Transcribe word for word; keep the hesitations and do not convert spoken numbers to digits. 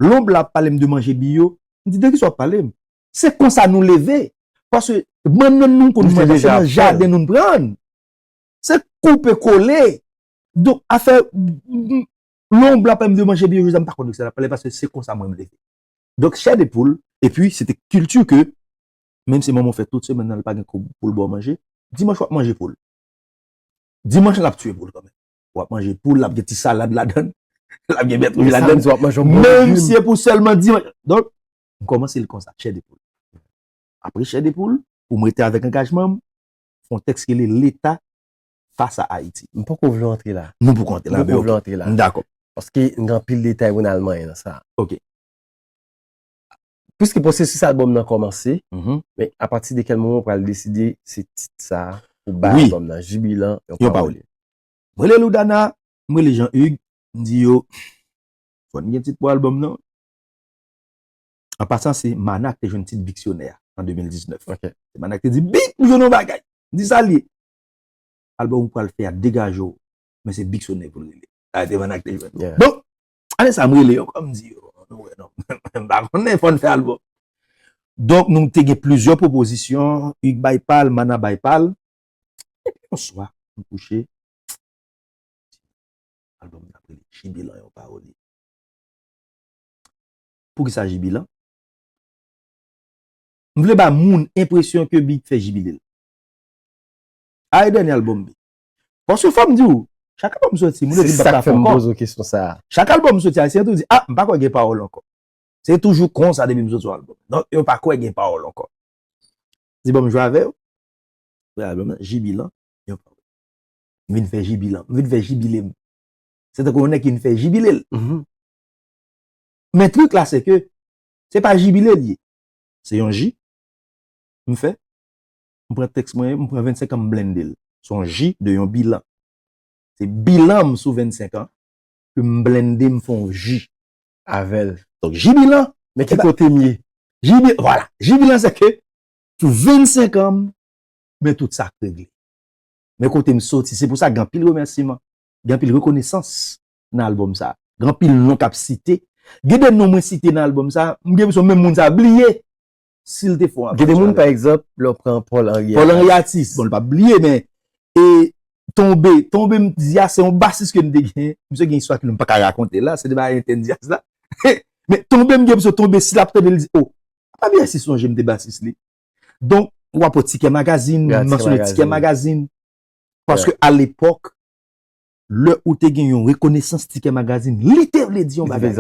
Lonb la ap pale m de manje biyo. M di, de ki sa w ap pale m? Se konsa nou leve. Paske bannann nou konn manje, se nan jaden nou pran. Se koupe kole. Donk, afè, lonb la ap pale m de manje biyo, jodi a m pa konn de ki sa l ap pale, paske se konsa mwen m leve. Donk, chè de poul, epi se te kilti ke, menm si manman w fè tout semèn nan, li pa gen kou- poul ba w manje, dimanch w ap manje poul. Dimanch l ap tiye poul kanmenm. W ap manje poul, l ap gen ti salad ladan l, l ap gen bèt wouj ladan l. Menm si se pou sèlman dimanch. Donk, m kòmanse l konsa, chè de poul. Apre chè de poul, pou m rete avèk angajman m, fè yon tèks ki rele Leta fas a Ayiti. M poko vle antre la. Nou poko antre la, men ok. M poko vle antre la. M dakò. Paske n gen anpil detay pou n al manyen nan sa. Ok. Piske pwosesis albòm nan kòmanse, men apati de kèl moman w pral deside se tit sa a pou bay albòm nan, Jibilan, yon pawòl. M rele Loudana, m rele Jean Hugues, m di yo, fò n gen tit pou albòm nan. An pasan, se Mana ki te jwenn tit Biksyonè a an de mil diznèf. Se Mana ki te di, Bik, m jwenn yon bagay. M di, sa l ye? Albòm ou pral fè a, degaje w, men se Biksyonè pou l rele. Sa te Mana ki te jwenn. Donk, ane sa, m rele yo ankò, m di yo, nou wè non, m pa konnen, fò n fè albòm. Donk, nou te gen plizyè pwopozisyon, Hugues bay pa l, Mana bay pa l. Epi yon swa, m kouche, albòm nan ap rele Jibilan yon pawòl. Poukisa Jibilan? M vle ba moun enpresyon ke Big fè jibile l. A, e dènye albòm Big. Paske fò m di w, chak albòm soti, moun yo di m pa t ka fè ankò. Chak albòm soti, Ayisyen yo toujou di, a, m pa kwè gen pawòl ankò. Se toujou konsa depi m soti yon albòm. Donk, yo pa kwè gen pawòl ankò. Di, bon, m jwe avè yo. Premye albòm nan, Jibilan, yon pawòl. M vin fè jibilan. M vin fè jibile m. Se tankou yon nèg ki vin fè jibile l. Men trik la, se ke se pa jibile l ye. Se yon ji m fè. M pran tèks mwen, m pran vennsenk an, m blende l. Se yon ji de yon bilan. Se bilan m sou vennsenk an, ke m blende, m fè yon ji avè l. Donk, jibilan. Men ki kote m ye? Jibi-, vwala. Jibilan, se ke pou vennsenk an, men tout sa k regle. Men kote m soti, se pou sa gen anpil remèsiman, gen anpil rekonesans nan albòm sa. Gen anpil non k ap site. Gen de non mwen site nan albòm sa, m gen enpresyon menm moun sa bliye si l te fè yon apèl sou albòm. Gen de moun, pa egzanp, lè w pran Paul Henri Atis. Paul Henri Atis, bon, l pa bliye, men, e, Tonbe, Tonbe, m di a, se yon basis ke m te gen. Misye gen istwa ke m pa ka rakonte la, se de bagay entèn djaz la. Men Tonbe, m gen enpresyon Tonbe, si l ap tande, l di, o, pa byen si sonje m te basis li. Donk, w ap wè Tikè Magazine, m mansyone Tikè Magazine. Paske alepòk, lè ou te gen yon rekonesans Tikè Magazine, li te vle di yon bagay.